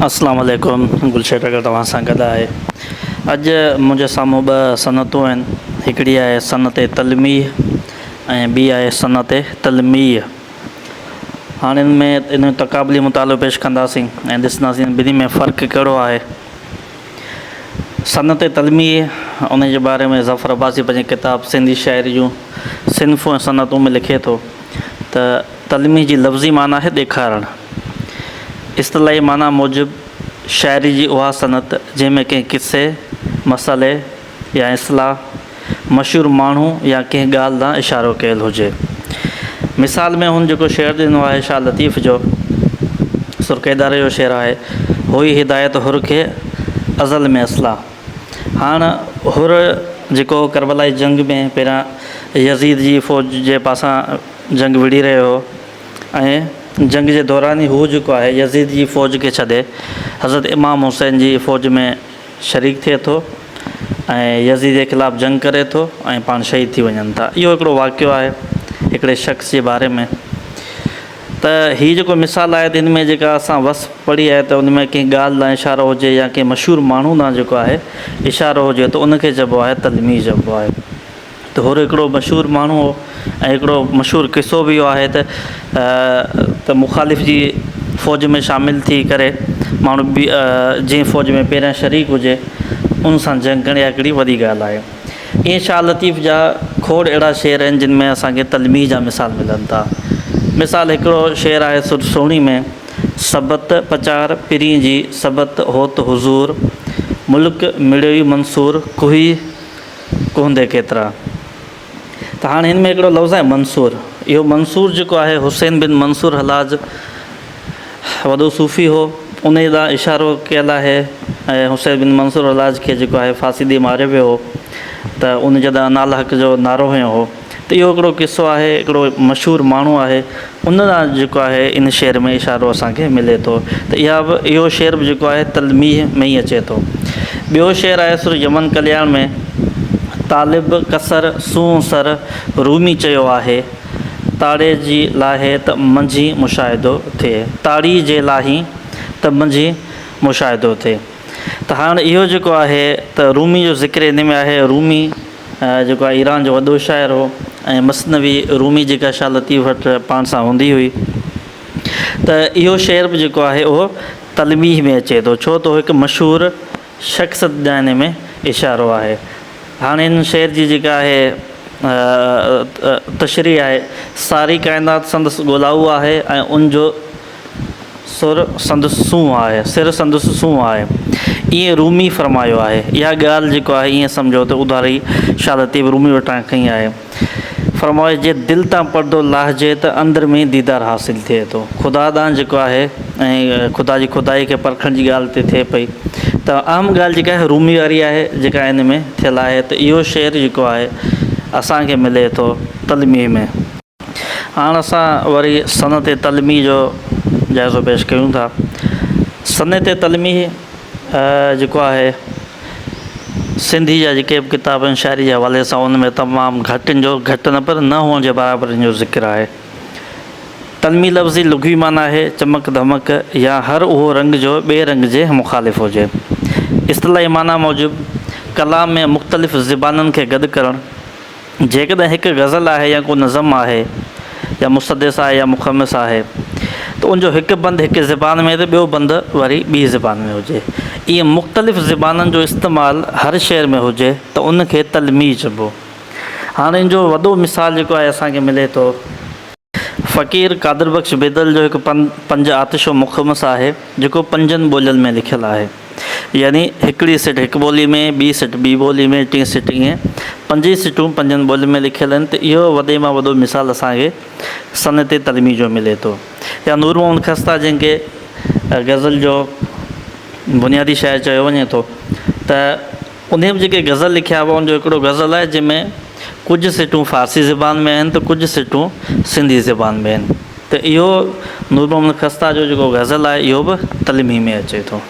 اسلام عليڪم گلشير اگر توهان سان گڏ آهي اڄ منهنجي سامهون ٻه صنعتون آهن هڪڙي آهي صنعت تلميح ۽ ٻي آهي صنعت تلميح هاڻي ان ۾ ان جو تقابلي مطالعو پيش ڪنداسين ۽ ڏسنداسين ٻنهي ۾ فرق ڪهڙو آهي صنعت تلميح ان جي باري ۾ ظفر عباسي پنهنجي ڪتاب سنڌي شاعري جون صنفون ۽ صنعتون ۾ لکي ٿو ته تلميح جي لفظي معنيٰ آهي ڏيکارڻ. اصطلاحي معنيٰ موجب شاعري جي اها صنعت جنهن ۾ ڪنهن قصي، مسئلي يا اصطلاح، مشهور ماڻهو يا ڪنهن ڳالهه ڏانهن اشارو ڪيل هجي. مثال ۾ هن جيڪو شعر ڏنو آهي شاهه لطيف جو سرڪيداري جو شعر آهي، هئي هدايت حر کي ازل ۾ اصلا. هاڻ حر جيڪو ڪربلائي جنگ ۾ پهريان يزيد جي فوج جي پاسان جنگ وڙهي رهيو هو ۽ جنگ جي دوران ئي هو جيڪو آهي يزيد جي فوج کي ڇڏي حضرت امام حسين جي فوج ۾ شريڪ ٿئي ٿو ۽ يزيد جي خلاف جنگ ڪري ٿو ۽ پاڻ شهيد ٿي وڃن ٿا. اهو هڪڙو واقعو آهي هڪڙي شخص جي باري ۾ ته هي جيڪو مثال آهي ته هن ۾ جيڪا اسان وصف پڙهي آهي ته ان ۾ ڪنهن ڳالهه ڏانهن اشارو هجي يا ڪنهن مشهور ماڻهو ڏانهن جيڪو آهي اشارو هجي ته ان کي چئبو آهي تلميح چئبو آهي. ته حر هڪڙو مشهور ماڻهو هو ۽ هڪڙو مشهور قصو به اهو آهي ته ته مخالف جي فوج ۾ شامل ٿي ڪري ماڻهو جنهن فوج ۾ پهريان شريڪ هجي ان سان جنگ ڪرڻ اها هڪڙي وڏي ڳالهه آهي. ائين شاهه لطيف جا کوڙ اهڙا شعر آهن جن ۾ اسان کي تلميح جا مثال ملن ٿا. مثال هڪڙو شعر آهي سر سهڻي ۾ سبت پچار پرين جي سبت هوت حضور ملڪ مڙيوئي منصور ڪوهي ڪوهندي ڪيترا. ته هاڻي هن ۾ هڪڙو لفظ آهي منصور. اهو منصور جيڪو آهي حسين بن منصور حلاج وڏو صوفي هو انهي ڏانهن اشارو ڪيل آهي ۽ حسين بن منصور حلاج کي جيڪو آهي ڦاسي ڏئي ماريو ويو هو ته ان جڏهن اناالحق جو نعرو هنيو هو ته اهو هڪڙو قصو آهي هڪڙو مشهور ماڻهو آهي ان ڏانهن جيڪو آهي ان شعر ۾ اشارو اسان کي ملي ٿو ته اها به اهو شعر به جيڪو آهي تلميح ۾ ئي اچي ٿو. ٻيو شعر آهي سر يمن ڪلياڻ ۾ طالب ڪسر سونهن سر رومي چيو آهي تاڙي جي لاهي ته منجهين مشاهدو ٿئي تاڙي جي لاهين ته منجهين مشاهدو ٿئي ته هاڻ اهو جيڪو آهي ته رومي جو ذڪر ان ۾ آهي رومي جيڪو آهي ايران جو وڏو شاعر هو ۽ مثنوي رومي جيڪا شاهه لطيف وٽ پاڻ سان هوندي هئي ته اهو شعر به جيڪو آهي اهو تلميح ۾ اچي ٿو ڇو ته هڪ مشهور شخص ڏانهن ان ۾ اشارو آهي. هاڻي ان شعر جي جيڪا آهي تشريح آهي ساري ڪائنات سندس ڳولائو آهي ۽ ان جو سر سندس سونهن آهي، سر سندس سونهن آهي. ائين رومي فرمايو آهي. اها ڳالهه جيڪو آهي ائين سمجهو ته اڌاري شاهه لطيف رومي وٽان کنئي آهي. فرمايو جي دل تان پردو لاهجي ته اندر ۾ ديدار حاصل ٿئي ٿو. خدا ڏانهن جيڪو آهي ۽ خدا جي خدائي کي پرکڻ جي ڳالهه تي ٿئي پئي ته اهم ڳالهه جيڪا آهي رومي واري آهي جيڪا ان ۾ ٿيل آهي ته اهو شعر جيڪو آهي اسان کي ملي ٿو تلميح ۾. هاڻ اسان وري صنعت تلميح جو جائزو پيش ڪيون ٿا. صنعت تلميح جيڪو آهي سنڌي جا جيڪي به ڪتاب آهن شاعري جي حوالي سان ان ۾ تمام گهٽ ان جو گهٽ نه پر نه هئڻ جي برابر ان جو ذڪر آهي. تلميح لفظ جي لغوي معنيٰ آهي چمڪ ڌمڪ يا هر اهو رنگ جو ٻئي رنگ جي مخالف هجي. اصطلاحي معنيٰ موجب ڪلام ۾ مختلف زبانن کي گڏ ڪرڻ، جيڪڏهن هڪ غزل آهي يا ڪو نظم آهي يا مسدس آهي يا مخمس آهي ته ان جو هڪ بند هڪ زبان ۾ ته ٻيو بند وري ٻي زبان ۾ هجي. ائين مختلف زبانن جو استعمال هر شعر ۾ هجي ته ان کي تلميح چئبو. هاڻ ان جو وڏو مثال جيڪو آهي اسان کي ملي ٿو. فقير قادر بخش بيدل جو هڪ پنج آتشو مخمس آهي جيڪو پنجن ٻولين ۾ لکيل آهي. يعني هڪڙي سٽ هڪ ٻولي ۾، ٻي سٽ ٻي ٻولي ۾، ٽين سٽ ائين پنج ئي سٽون پنجن ٻولين ۾ لکيل آهن ته اهو وڏي مان وڏو مثال اسان کي صنعت تلميح جو ملي ٿو. يا نور محمد خسته جنهن کي غزل جو بنيادي شاعر چيو وڃي ٿو ته انهيء به جيڪي غزل لکيا هئا ان جو هڪڙو غزل آهي جنهن ۾ ڪجهه سٽون فارسي زبان ۾ آهن ته ڪجهه سٽون سنڌي زبان ۾ آهن ته اهو نور محمد خسته جو جيڪو غزل آهي اهو به تلميح ۾ اچي ٿو.